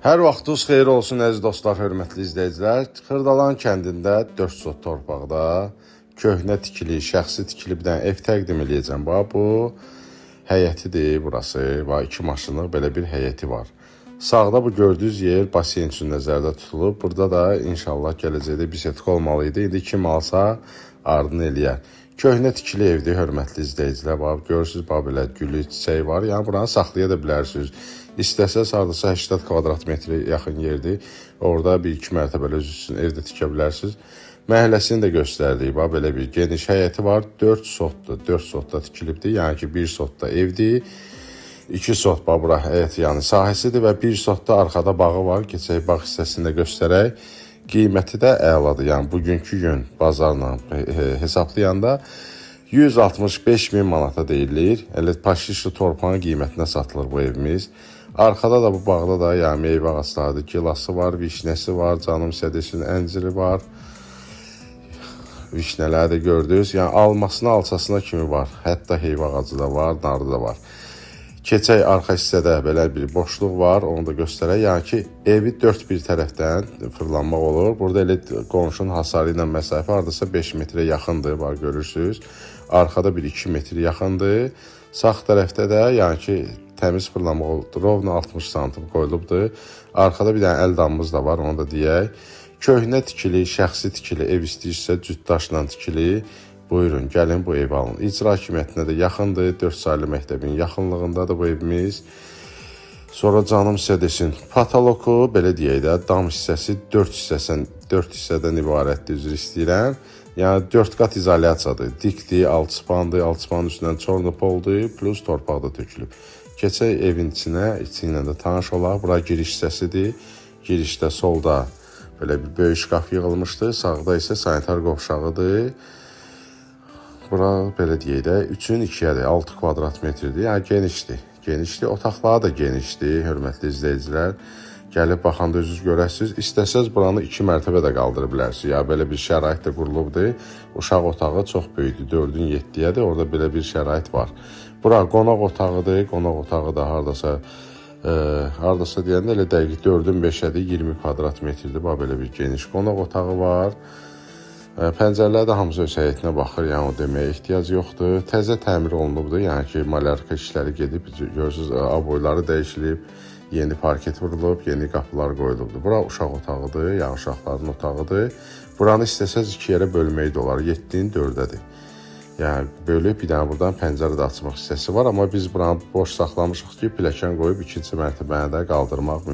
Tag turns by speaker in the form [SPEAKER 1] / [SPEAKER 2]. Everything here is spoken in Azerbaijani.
[SPEAKER 1] Hər vaxtınız xeyir olsun əziz dostlar, hörmətli izləyicilər. Xırdalan kəndində 4 sot torpaqda köhnə tikili, şəxsi tikili bir dənə ev təqdim eləyəcəm. Bax, bu həyətidir burası. Bax, 2 maşınlıq belə bir həyəti var. Sağda bu gördüyünüz yer baseyn üçün nəzərdə tutulub. Burada da inşallah gələcəkdə bisetka olmalı idi. İndi kim alsa ardını eləyər. Köhnə tikili evdir, hörmətli izləyicilər. Bax, görürsünüz, bax, belə gülü, çiçəyi var. Yəni, buranı saxlaya da bilərsiniz. İstəsəz hardasa 80 kvadrat metrə yaxın yerdir. Orada bir iki mərtəbəli öz üçün evdə tikə bilərsiniz. Məhəlləsini də göstərdik. Bax, belə bir geniş həyəti var. 4 sotdur. 4 sotda tikilibdir. Yəni ki, 1 sotda evdir. 2 sot bax, bura həyət yəni sahəsidir və 1 sotda arxada bağı var. Keçək bağ hissəsini də göstərək. Qiyməti də əladır. Yəni bugünkü gün bazarla hesablayanda 165 min manata deyilir. Elə paşişli torpağın qiymətinə satılır bu evimiz. Arxada da bu bağda da yəni meyvə ağaclarıdır. Gilası var, vişnəsi var, canım sizə desin, ənciri var. Vişnələri də gördünüz. Yəni almasına, alçasına kimi var. Hətta heyva ağacı da var, narı da var. Keçək arxa hissədə belə bir boşluq var, onu da göstərək. Yəni ki, evi dörd bir tərəfdən fırlanmaq olur. Burada elə qonşunun hasarı ilə məsafə hardasa 5 metrə yaxındır, var görürsünüz. Arxada bir 2 metr yaxındır. Sağ tərəfdə də yəni ki, təmiz fırlanmaq olur. Rovna 60 santim qoyulubdur. Arxada bir dənə əl damımız da var, onu da deyək. Köhnə tikili, şəxsi tikili ev istəyirsə, cüt daşla tikili. Buyurun, gəlin bu evi alın. İcra hakimiyyətinə də yaxındır. 4 saylı məktəbin yaxınlığındadır bu evimiz. Sonra canım sizə desin, patoloku, belə deyək də, dam hissəsi 4 hissədən ibarətdir, üzr istəyirəm. Yəni 4 qat izolyasiyadır. Dikdir, alçıpandır, alçıpanın üstündən çornopoldur, plus torpaq da tökülüb. Keçək evin içinə, içi ilə də tanış olaq. Bura giriş hissəsidir. Girişdə solda belə bir böyük şkaf yığılmışdır. Sağda isə sanitar qovşağıdır. Bura belə deyək də 3-ün 2-yədir, 6 kvadrat metrdir. Yəni genişdir. Genişdir. Otaqları da genişdir, hörmətli izləyicilər. Gəlib baxanda özünüz görəsiniz. İstəsəz buranı 2 mərtəbə də qaldıra bilərsiniz. Ya belə bir şərait də qurulubdur. Uşaq otağı çox böyükdür. 4-ün 7-yədir. Orada belə bir şərait var. Bura qonaq otağıdır. Qonaq otağı da hardasa deyəndə elə dəqiq 4-ün 5-ədir, 20 kvadrat metrdir. Bax, belə bir geniş qonaq otağı var. Pəncərələr də hamısı öz həyətinə baxır, yəni o deməyə ehtiyac yoxdur. Təzə təmir olunubdur, yəni ki, malyarka işləri gedib, görürsünüz, aboyları dəyişilib, yeni parket vurulub, yeni qapılar qoyulubdur. Bura uşaq otağıdır, yəni uşaqların otağıdır. Buranı istəsəz 2 yerə bölmək də olar, 7-nin 4-ədir. Yəni bölüb bir dənə buradan pəncərə də açmaq hissəsi var, amma biz buranı boş saxlamışıq ki, pilləkən qoyub ikinci mərtəbəni də qaldırmaq mümkün.